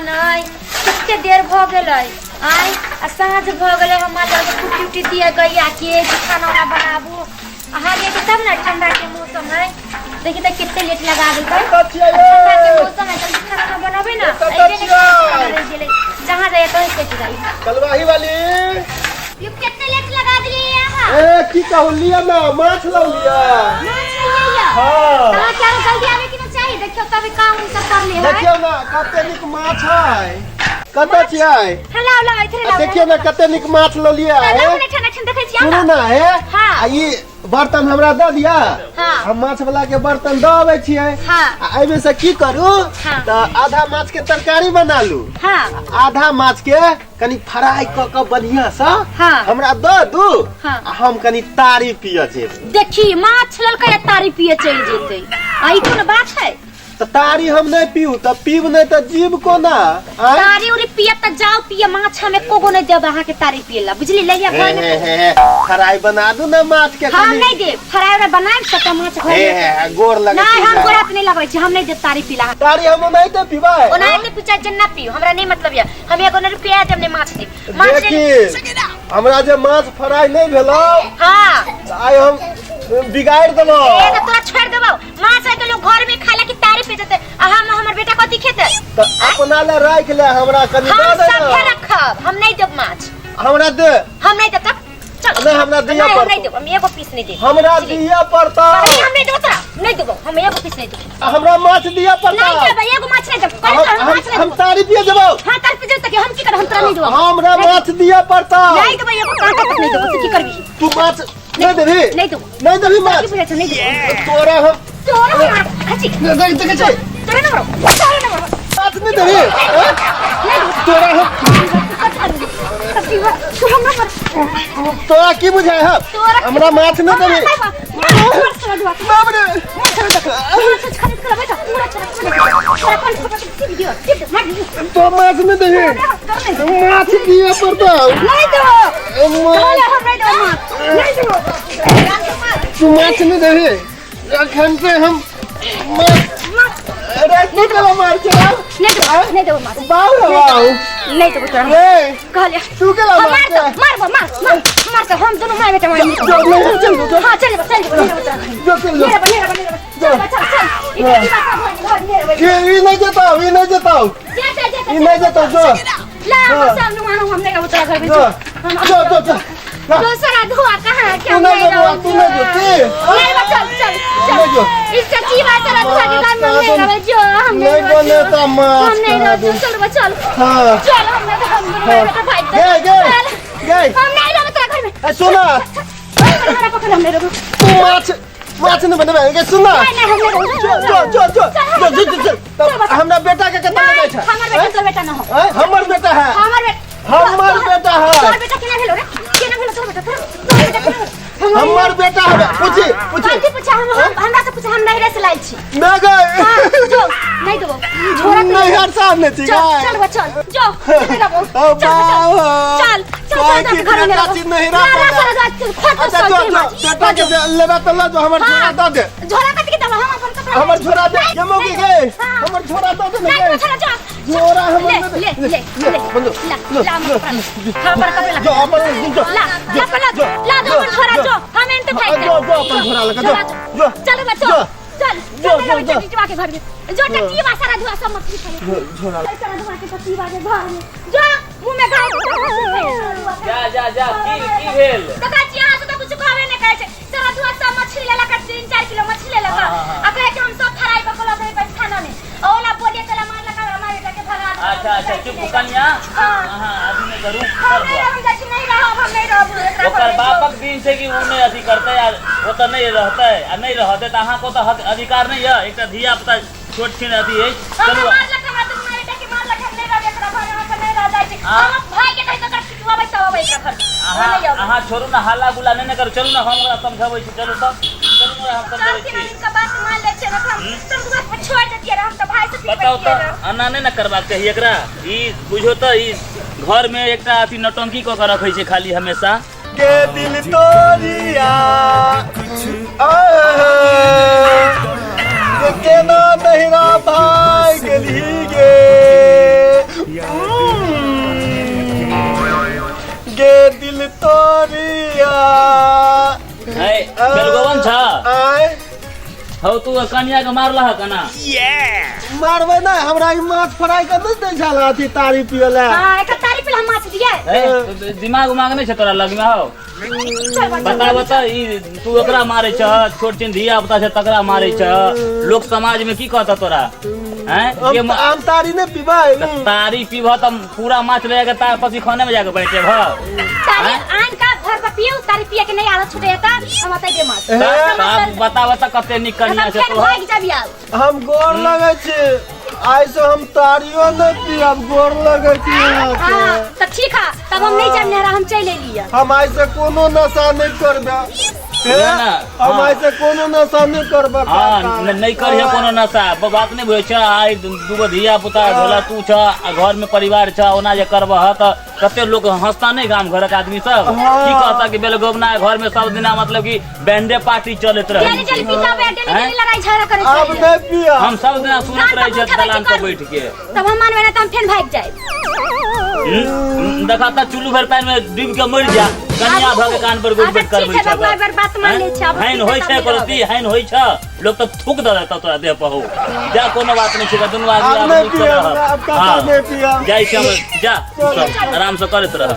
नहि कते देर भऽ गेलै आय आ साँझ भऽ गेलै। हमरा लग कुट्टी उट्टी दिए गैया के जे खाना उना बनाबू। अहाँ जेबै तब ने, ठंडा के मौसम है। देखी तऽ कते लेट लगा देलकै। कतऽ छियै ठंडा के यै? मौसम है, जल्दी खाना उना बनाबै ने। कतऽ अइबे नहि छियै? करै, खाना रहि गेलै। जहाँ जाइए तहीं कटि जाइ। कलवाही वाली। यो कते लेट लगा देलियै अहाँ? ए, की कहू, लिअ ने, माछ लऽ लिअ। माछ लियै यऽ? हाँ। अहाँ के आरो जल्दी आबे के ने चाही। देखियौ तभी काम उम सब कर ले है। देखियौ ने कते नीक माछ है। कतऽ छियै? हँ, लाउ लाउ, इधरे आ लाउ। देखियौ ने कते नीक माछ लऽ लिअ। लाउ हे ने, ठंडा ठंडा देखै छियै। सुनू ने हे। हाँ। आ ई बर्तन हमरा दऽ दिअ। हाँ। हम माछ वाला के बर्तन दऽ अबै छियै। हाँ। आ एहिमे से की करू? हाँ। तऽ आधा माछ के तरकारी बना लू। हाँ। आधा माछ के कनि फ्राई कऽ कऽ बढ़िया से हाँ। हमरा दऽ दू। हाँ। आ हम कनि तारी पियऽ जेब। देखी, माछ ललकै आ तारी पिए चलि जेतै, आ ई कोन बात है? तऽ तारी हम नहि पीऊ तऽ पीब नहि तऽ जीब कोना आँय? तारी उरी पिए तऽ जाओ पिए, माछ हम एको गो नहि देब अहाँके तारी पिए ला, बुझली? लइया हे घर में। हे हे हे, फ्राई बना दू ने माछ के हम कनि। नहीं देब, फ्राई उराई बनायब सबटा माछ घर हे में। हे हे, गोर लगै नहीं, छी। हम गोर हाथ नहीं लगबै छी, हम नहीं देब तारी पीला। तारी हम नहीं दे पीबै। ओना एते पिचा जन्ना पियो, हमरा नहीं मतलब या। हम एगो ने रुपया देब ने माछ देब। माछ देखी, हमरा जे माछ फ्राई नहीं भेलो हाँ तऽ आइ हम बिगाड़ि देलहुँ। ए, तऽ तोरा छोड़ि देबौ? माछ आइ लोग घर में खाला कि तारी पी जेतै, आ हम हमर बेटा कथी खेतै? तऽ अपना ले राखि ले, हमरा कनि हम दऽ दे सभे ने। रखब, हम नहीं देब माछ। हमरा दे। हम नहीं देब तब चल। नहीं, हमरा दिअ नहीं, हम पड़तौ। नहीं देब, हम एगो पीस नहीं देब। हमरा बुझली? दिअ पड़तौ। अरे, हम नहीं देबो तोरा, नहीं देबो, हम एगो पीस नहीं देबो। हमरा माछ दिअ पड़तौ। नहीं देबो, एगो माछ नहीं देबो। हम कल हम हम माछ नहीं हम देबो। तारी पिए जेबौ। हाँ, तारी पी जेबो तऽ हम की करब? हम तोरा नहीं देबो। हमरा माछ दिअ पड़तौ। नहीं देबो, एगो कांटा तक नहीं देबो, तू की करबी? तू माछ नहीं देबी? नहीं देबो। नहीं देबी माछ? की बुझै छौ, नहीं देबो। तोरा हम तोरा हम मारब, खची। देख, देखै छै। तोरा न मारब, तोरा न मारब। माछ नहीं देबी हैं? नहीं देबो। तोरा हम तोरा की बुझाय है? तोरा हमरा माछ नहीं देबी? बाप रे। तो माछ नहीं देबी? माछ दिए पड़तौ। तू माछ नहीं देबी अखन से हम माछ अरे तू केला मार के बाऊ रे बाऊ। नहीं देबो तोरा। ए, कहलिए तू केला मार मार तो मार मार मार मार तो हम दोनों मार बेटा मार। जो नहीं, चल जो। हाँ, चल चल चल चल। जो, चल जो। मेरा मेरा मेरा, चल चल चल, इधर की बात घर मेरा। के ई नहीं जेताऊ, ई नहीं जेताऊ। जा जा जा। ई नहीं जेताऊ, जो। ला हम सामने मारो, हम नहीं उतरा घर में। जो जो जो जो, ला। दूसरा धुआ कहाँ क्या? तू नहीं जेबो, तू नहीं जो के नहीं बा, चल चल नहीं जो। चल, इस चाची बात चला धुआ के घर में नहीं रहे जो हम नहीं नहीं रहे बने जो। तो माछ हम नहीं कहाँ रहे दे। चल बा, चल। हाँ। चल, हम नहीं, हम दोनों हाँ। बेटा भाई गए गए गए। हम नहीं रहे तेरा घर में। ए, सुना। हमारा पकड़, हम नहीं रहे। तू माछ माछ नहीं बनेबे के? सुन ना। नहीं नहीं, हम नहीं रहे। जो जो जो जो जो जो जो जो। तब हमरा बेटा के कतऽ नहीं लगे छै? हमर बेटा तोर बेटा न हो। हैं? हमर बेटा है। हमर बेटा, हमर बेटा है। तोर बेटा केना भेलो रे? केना भेलो तोर बेटा? तोर तोर बेटा केना भेलो? हमर बेटा है, पूछी पूछी। कथी पूछा? हम हमरा से पूछा, हम नैहरे से लाइल छी। ना गए। हाँ, जो नहीं देबो छोड़ा तो। नैहर सामने छी चल। गए। चल बा, चल जो, नहीं देबो। ओ चल बाप। चल चल चल कोई चल, घर में बेटा रहो। छी नैहरा ना, ना, से। सारा रात खोट अच्छा, जो जो, बेटा के लेबा तऽ ल जो, हमर झोरा दऽ दे। झोरा कथी के देबो? हम अपन कपड़ा हमर झोरा दे। नहीं, ये मौगी नहीं, गए। हाँ। हमर झोरा दऽ दे ने। नहीं गए। झोरा जो। झोरा हमर ले दे। ले ले ले। बंदो, ला लो, ला हमर लो। कपड़ा ला, हम अपन कपड़ा ला। जो अपन जो। ला ला ला जो, ला दो अपन झोरा जो, हम एन तो जो फेंक दे। जो, अपन झोरा लगा जो। जो चल बच्चो। जो। चल जो, चल। जो, जो। चल के घर में जो, टट्टी बा सारा धुआ सब मछली खाले। झोरा। सारा धुआ के टट्टी बा के घर में जो, मुंह में गाय। जा जा जा, की की भेल? देखा छी, अहाँ से तऽ कुछ कहबे नहि करै छै। सारा धुआ सब मछली लेलक, 3-4 किलो मछली लेलक हाँ, हाँ, हाँ। आ कहै कि हम सब फ्राई कऽ के लऽ देबै खाना में, आ ओला बोलिए चला मारलक, हमरा मारे के भगा देलक। अच्छा अच्छा, चुप कनिया। हाँ। अहाँ अथी नहि करू। हम चल नहि बौआ। रहब, जाइ छी, नहि रहब, हम नहि रहब एकरा ओकर घरमे। बापक दिन छै कि ओ नहि अथी करतै आ ओतऽ नहि रहतै आ नहि रहतै तऽ अहाँके ओतऽ हक अधिकार नहि यऽ? एकटा धिया पुता छोट छिन अथी अछि। हमरा चलू। मारलक, हमरा दुनू माय बेटा के मारलक। हम नहि रहब एकरा घरमे, हम नहि रह जाइ छी। आ- हम भाई के कहि कऽ ओकरा पिटवाबै तब अबै एकरा घरमे। हम अहाँ नहि अबै। अहाँ छोड़ू ने, हल्ला गुल्ला नहि ने करू। चलू ने, हम ओकरा समझबै छी। चलू तब, चलू ने, हम चल समझबै कि छी। इनका बात मान लै छै ने, हम सब दुआर पर छोड़ देतियै रह, हम तऽ भाई से बताउ पिटबैतियै तऽ रह। एना नहि ने करबाक चाही एकरा। ई बुझो तऽ ई घरमे एकटा अथी नौटंकी कऽ के रखै छै खाली हमेशा। के दिल तोरिया आए, केना नहिरा भाग गेलही गे? बेलगोवन छ आय हौ तू कनिया के मारलह कना मारबै नहि हमरा ई माछ फ्राई के नहि दै छल अथी तारी पियै लए। हाँ, एकर तारी पे हम माछ दिए। ए, दिमाग उमाग नहि छै तोरा लगमे हौ? चल बा, चल। बता बता, ई तू ओकरा मारै छ, छोट छिन धिया पुता छै तकरा मारै छ, लोक समाज में की कहता तोरा? हैं जे हम हम तारी नहि पीबै। तारी पीबह त पूरा माछ ले जाके तार पसी खाने में जाके बैठे भ। तारी आन का घर पर पियो, तारी पिए के नहीं आदत छूटे त हम अतै दे माछ। हे, तब बता बता कते नीक कनिया हम छै फेर तोहर। भागि जाबी आब। हम गोर लगै छी, आइ से हम तारियो नहि पियब, गोर लगै छी अहाँके। हाँ, तऽ ठीक है, तब हम नहीं जाब नहरा, हम चलि एलियै। हम आइ से कोनो नशा नहि करबै। हे, ना, ना, हम हाँ। आइ से कोनो नशा नहि करबै हाँ काका। नहि करिहे कोनो नशा। बात नहि बुझै छ, आइ दूगो धिया पुता भेला तू छ आ घर में परिवार छ, ओना जे करबह तऽ कते लोक हंसता नहि? गाम घरक आदमी सब हाँ। की कहता कि बेलगोबना घर में सब दिना मतलब कि बैंडे पार्टी चलैत रहे। डेली डेली पीता बे, डेली हैं? डेली लड़ाई झगड़ा करै आब छै। नहि पियब। हम सब दिना सुनैत रहै छियै कान पर दलान पर करू। बैठ के। तब हम मानबै ना तऽ हम फेर भागि जायब। देखा तऽ चुल्लू भरि पानि में डूबि के मरि जा, कनिया भऽ के कान पर गुड़ अच्छा, करबै। ठीक छै बबुआ, एहि बेर बात मान लै छी, आब हैन होइ छै करती, हैन होइ छै, लोक तऽ थूक दऽ देतौ तोरा देह पर। हो जा, कोनो बात नहि छै, दुनू आदमी आब आब नहि नीक से पियब, रहब। आब काका हाँ। नहि पियब। जाइ छी हम, जा, तू सब आराम से करैत रह।